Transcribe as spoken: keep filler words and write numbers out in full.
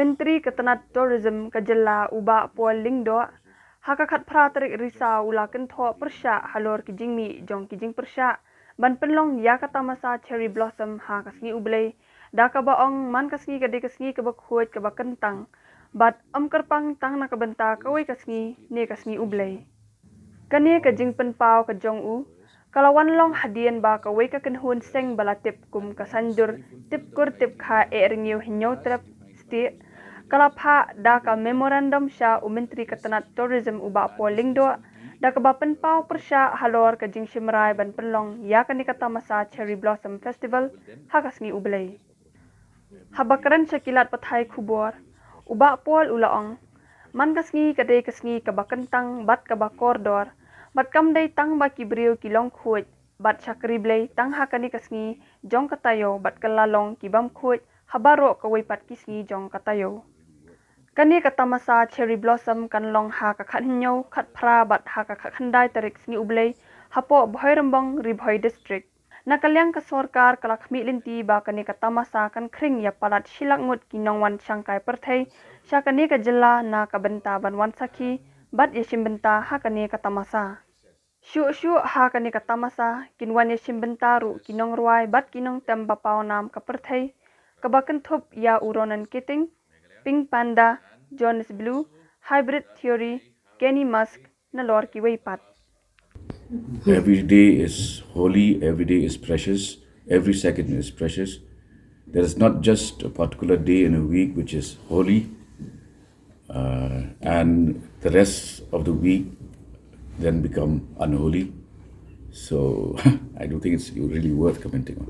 Myntri ka tnat Tourism ka jylla u Bah Paul Lyngdoh, ha ka khatphra tarik Risaw u la kynthoh pyrshah halor ki jingmih jong ki jingpyrshah ban pynlong ïa ka tamasa Cherry Blossom ha ka sngi U Blei, da kaba ong man ka sngi ka dei ka sngi kaba khuid kaba kyntang bad ym kyrpang tang na ka bynta kawei ka sngi ne ka sngi U Blei. Kane ka jingpynpaw ka jong u ka la wan long hadien ba kawei ka kynhun seng ba la tip kum ka Saiñdur Tipkur Tipkha Ehrengiew Hynñiewtrep Stieh ka la phah da ka memorandum sha u Myntri ka tnat Tourism u Bah Paul Lyngdoh, da kaba pynpaw pyrshah halor ka jingshim rai ban pynlong ïa kane ka tamasa Cherry Blossom Festival ha ka sngi U Blei. Haba kren sha ki lad pathai khubor, u Bah Paul u la ong, man ka sngi ka dei ka sngi kaba kyntang bad kaba kordor, bad kam dei tang ba ki briew ki long khuid bad shakri Blei tang ha kane ka sngi jong ka taïew bad ka la long ki bym khuid ha baroh kawei pat ki sngi jong ka taïew. Kane ka tamasa Cherry Blossom kan long ha ka khathynñiew, khatphra bad ha ka khatkhyndai tarik sngi U Blei hapoh Bhoirymbong, Ri Bhoi District. Na ka liang ka sorkar ka la khmih lynti ba kane ka tamasa kan khring ïa palat shi lak ngut ki nongwan shangkai pyrthei sha kane ka jylla na ka bynta ban wan sakhi bad ïashim bynta ha kane ka tamasa. Shuh shuh ha kane ka tamasa kin wan ïashim bynta ruh ki nongrwai bad ki nongtem ba paw nam ka pyrthei, kaba kynthup ïa u Ronan Keating, Pink Panda, Jonas Blue, Hybrid Theory, Kenny Musk, nalor kiwei pat. Every day is holy, every day is precious, every second is precious. There is not just a particular day in a week which is holy, uh, and the rest of the week then become unholy. So I don't think it's really worth commenting on.